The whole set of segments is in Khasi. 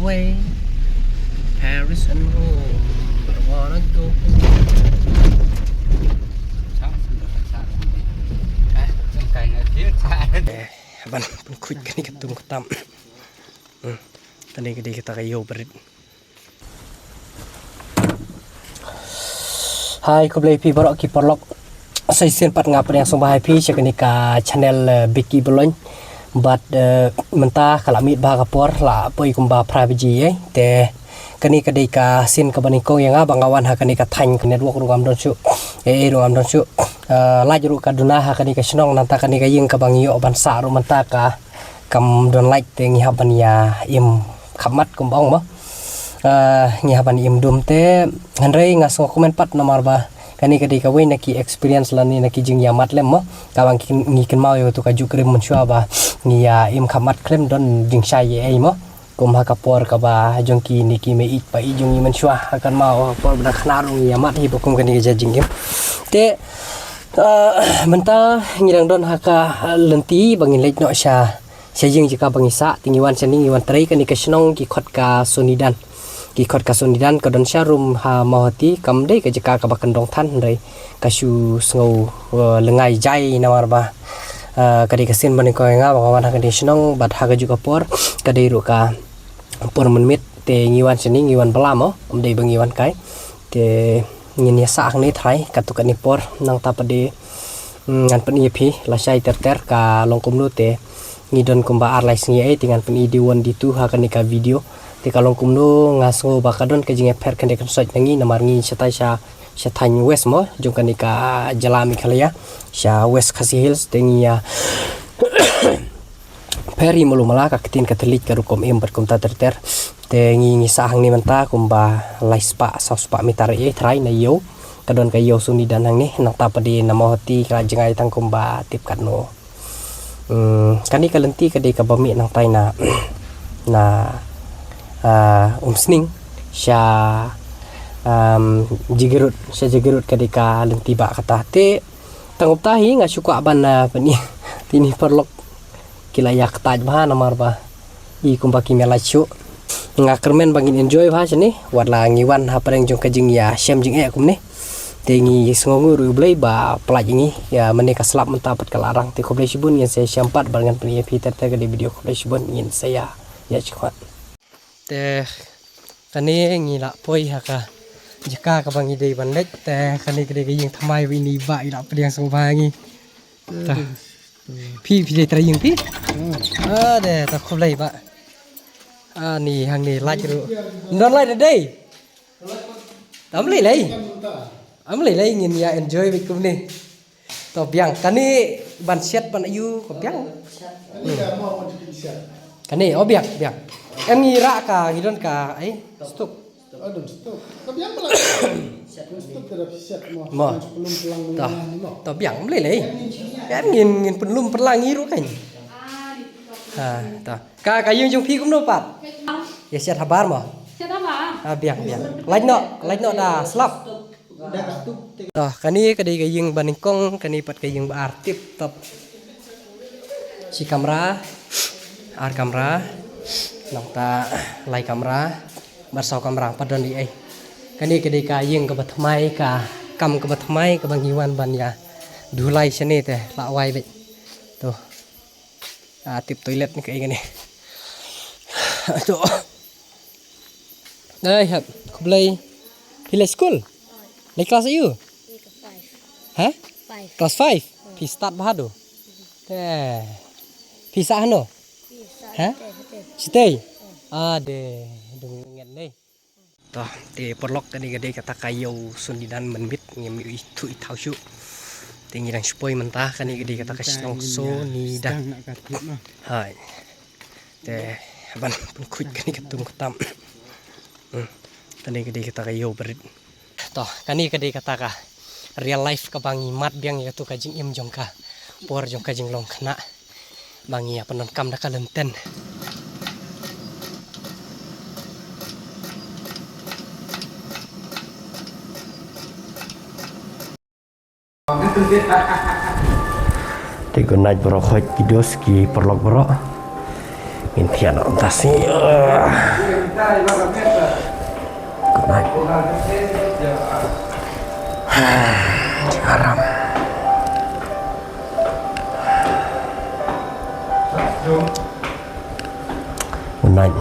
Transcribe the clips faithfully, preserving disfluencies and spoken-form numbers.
Way. Paris and Rome. I wanna go. Eh, ban pynkhuid kane ka tum ka tam. Hmm. Kane ka dei kata ka ïew barit. Hai, khublei phi baroh ki paralok. Sa shisien pat nga pdiang sngewbha ïa phi sha kane ka channel, eh, Biki Baloin. Bad, eh, mynta ka la miet bha ka por, la poi kumba phra baje ïa. Te kane ka dei ka sien kaba nyngkong ïa nga ba nga wan ha kane ka thaiñ, ka network ruh ngam don shuh. Eh, ruh ngam don shuh. Eh, light ruh ka duna ha kane ka shnong, nangta kane ka ïing kaba ngi ïoh ban sah ruh mynta ka kam don light, te ngi hap ban ïa im khapmat kumba ong mo. Ah, ngi hap ban im dum te, hynrei nga sngew kmen pat namar ba kane ka dei kawei na ki experience lane na ki jingïamat lem mo. Kaba ngi kyn-, ngi kynmaw ïa katu ka juk rim mynshuwa ba ngi ïa im khapmat khlem don jingshai ei ei mo. Kum ha ka por kaba jong kine ki mei ïeit pa ïeit jong ngi mynshuwa, ha kynmaw ha ka por ba dang khynnah ruh ngi ïamat hi ba kum kane ka jingim. Te, ah, mynta ngi dang don ha ka lynti ba ngin leit noh sha sha ïing jaka ba ngi sah, te ngi wan shane, ngi wan trei kane ka shnong ki khot ka Sonidan. Ki khot ka Sonidan ka don sha rum ha Mawhati, kam dei ka jaka kaba kyndong than, hynrei ka shu sngew, eh, lyngngai jai namar ba, eh, ka dei ka sien ba nyngkong ïa nga ba nga wan ha kane ka shnong, bad ha kajuh ka por ka dei ruh ka por mynmiet, te ngi wan shane, ngi wan bylla mo, ym dei ba ngi wan kai. Te ngin ïa sah hangne trai katto katne por, nangta pat de, mm, ngan pyni ïa phi lashai ter ter ka long kumno, te ngi don kumba ar lai sngi ei, te ngan pyni de one de two ha kane ka video. Te ka long kumno, nga sngew ba ka don ka jingïapher khyndiat khynsoit na ngi namar ngi shatai sha, sha thaiñ west mo jong kane ka jylla Meghalaya, sha West Khasi Hills, te ngi ïa pher hi malu mala, ka ktien ka thylliej ka rukom im bad kumta ter ter. Te ngi, ngi sah hangne mynta kumba lai spah saw spah meter ei trai na ïew. Ka don ka ïew Sonidan hangne, nangta pat de na Mawhati ka la jngai tang kumba tip katno. Hmm, kane ka lynti ka dei kaba mih nangtai na, na, ah, Umsning sha, um, Jigirut, sha Jigirut ka dei ka lynti ba kata. Te tang kumta hi nga shu kwah ban, ah, pyni, te ini paralok ki la ïa kyntait bha namar ba i kumba kim ïa lait shuh. Nga kyrmen ba ngin enjoy bha shane, wat la ngi wan ha pdeng jong ka jingïashem jingeh kumne. Te ngi sngewnguh ruh ïa U Blei ba pynlait ïa ngi, ïa mane ka slap mynta pat ka la rang. Te khublei shibun, ngin sa ïashem pat bad ngan pyni ïa phi ter ter ka dei video, khublei shibun, ngin sa ïa, ïa sngewbha. Te kane ngi la poi ha ka jaka kaba ngi dei ban leit, te kane ka dei ka ïing thymmai ba ini i bah i la pdiang sngewbha ïa ngi. Ta. Phi, phi dei trai ïing phi? Ah, de, ta khublei bah. Ah, ni hangne light ruh. Ym don light dei. Ym lei lei. Ym lei lei, ngin ïa enjoy beit kumne. To biang, kane ban shet ban aiu ka biang. Kane, oh biang, biang. Em ngi rah ka, ngi don ka, ai, stove. Mo. To, to biang, ym lei lei. Em ngin, ngin pynlum pynlang ngi ruh kan. Ha, to. Ka, ka ïing jong phi kumno pat? Ïa shet habar mo? Shet habar. Ah, biang, biang. Lait noh, lait noh da slap. To, kane ka dei ka ïing ba nyngkong, kane pat ka ïing ba ar, tip top. Shi kamra, ar kamra, nangta lai kamra, bad saw kamra, pat don ei ei. Kane ka dei ka ïing kaba thymmai, ka kam kaba thymmai, kaba ngi wan ban ïa dhulai shane te, la wai beit. To. Ah, tip toilet ne kaei kane. To. Ai hap, khublei. Phi leit skul? Leit klas aiu? Ïa ka five. Ha? Five. Klas five? Phi stad bha haduh? Te. Phi sah hano? Phi sah. Ha? Shatei, shatei. Shatei? Ade, dang ngen lei. To, te paralok, kane ka dei kata ka ïew Sonidan mynmiet, ngim ithuh ithaw shuh. Te ngi dang shu poi mynta, kane ka dei kata ka shnong Sonidan. Hai. Te ban pynkhuid kane ka tum ka tam. Hmm. Kane ka dei kata ka ïew barit. To, kane ka dei kata ka real life kaba ngi mad biang ïa katu ka jingim jong ka por jong ka jinglong khynnah. Ba ngi ïa pyndonkam da ka lynten. Te good night baroh, hoi ki dos ki paralok baroh. Ngin thiah noh mynta shi. Good night. Aram. Good night.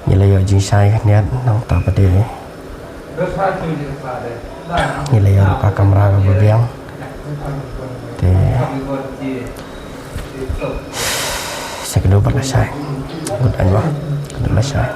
Ngi la ïoh jingshai khyndiat nangta pat de. Ngi la ïoh ka kamra kaba biang. Te sa kynduh pat lashai. Good night, ba kynduh lashai.